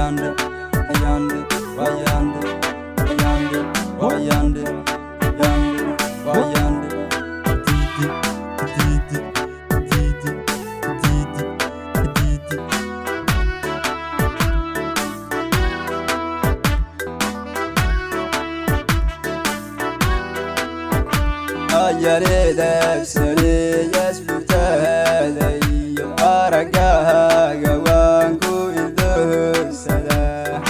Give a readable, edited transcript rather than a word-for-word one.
Ayande, ayande, ayande, ayande, ayande, ayande, ayande, didi, didi, didi, didi, didi. Ayareedabsaneeyasbutaada iyo araggaaga waan ku ildoogsadaa.